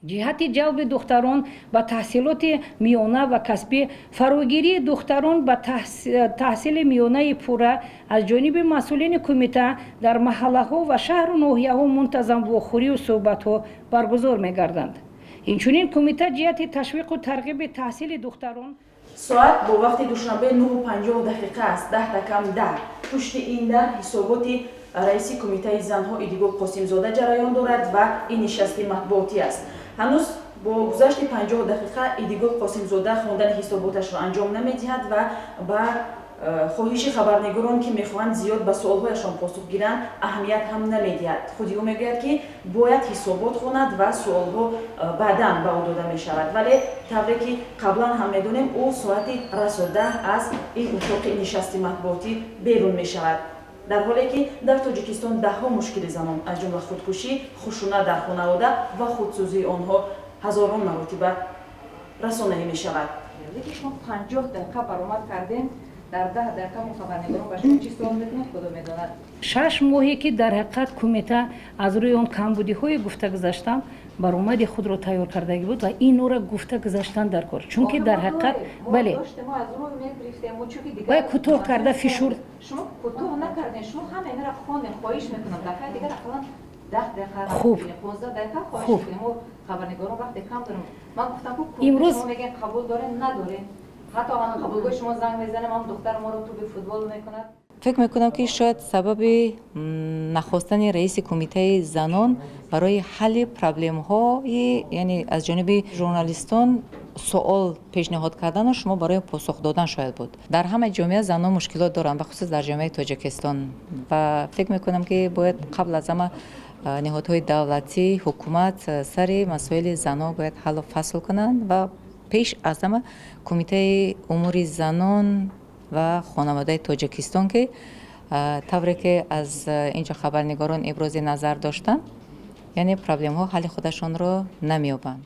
Ҷиҳати ҷалби духтарон ба таҳсилоти миёна ва касбӣ, фарогирии духтарон ба таҳсили миёнаи пурра аз ҷониби масъулини кумита дар маҳаллаҳо ва шаҳру ноҳияҳо мунтазам вохӯрию суҳбатҳо баргузор мегарданд. Инчунин кумита ҷиҳати ташвиқу тарғиби таҳсили духтарон. Соат бо вақти Душанбе 9:50 аст, 9:50. Пушти ин дар ҳисоботи раиси Кумитаи занҳо Идигул Қосимзода ҷараён дорад ва ин нишасти матбуотӣ аст. Ҳанӯз бо гузашти 50 дақиқа Идигул Қосимзода хондани ҳисоботашро анҷом намедиҳад ва ба хоҳиши хабарнигорон, ки мехоҳанд зиёд ба суолҳояшон посух гиранд, аҳамият ҳам намедиҳад. Худи ӯ мегӯяд, ки бояд ҳисобот хонад ва суолҳо баъдан ба ӯ дода мешавад. Вале тавре ки қаблан ҳам медонем, ӯ соати расо 10 аз ин утоқи нишасти матбуотӣ берун мешавад, дар ҳоле ки дар Тоҷикистон даҳҳо мушкили занон, аз ҷумла худкушӣ, хушунат дар хонавода ва худсӯзии онҳо ҳазорон маротиба расонаӣ мешавад. Лекин шумо 50 дақиқа баромад кардем, дар 10 дақиқа мо хабарнигорон ба шумо чӣ суол мекунем, Худо медонад. 6 моҳе ки дар ҳақиқат кумита аз рӯи он камбудиҳое гуфта гузаштам, баромади худро тайёр кардагӣ буд ва инора гуфта гузаштан дар кор, чунки дар ҳақиқат, бале, вай кӯтоҳ карда фишурд. Шумо кӯтоҳ накардем, шумо ҳама инро хондем. Хоҳиш мекунам, дафъаи дигар ақаллан 10 дақиқа, хуб, 15 дақиқа хоҳиш мекунем. Мо хабарнигорон вақте кам дорем. Ман гуфтам, ку имрӯз шумо мегӯен, қабул дорем, надорем. Ҳатто қабулгоҳи шумо занг мезанем, ҳам духтар моро туби футбол мекунад. Фикр мекунам, ки шояд сабаби нахостани раиси Кумитаи занон барои ҳалли проблемҳои, яъне аз ҷониби журналистон суол пешниҳод кардану шумо барои посух додан шояд буд. Дар ҳама ҷомеа занон мушкилот доранд, бахусус дар ҷомеаи Тоҷикистон, ва фикр мекунам, ки бояд қабл аз ҳама ниҳодҳои давлатӣ, ҳукумат сари масоили занон бояд ҳаллу фасл кунанд ва пеш аз ҳама Кумитаи умури занон ва хонаводаи Тоҷикистон, ки тавре ки аз инҷо хабарнигорон ибрози назар доштанд, яъне проблемаҳо ҳалли худашонро намеёбанд.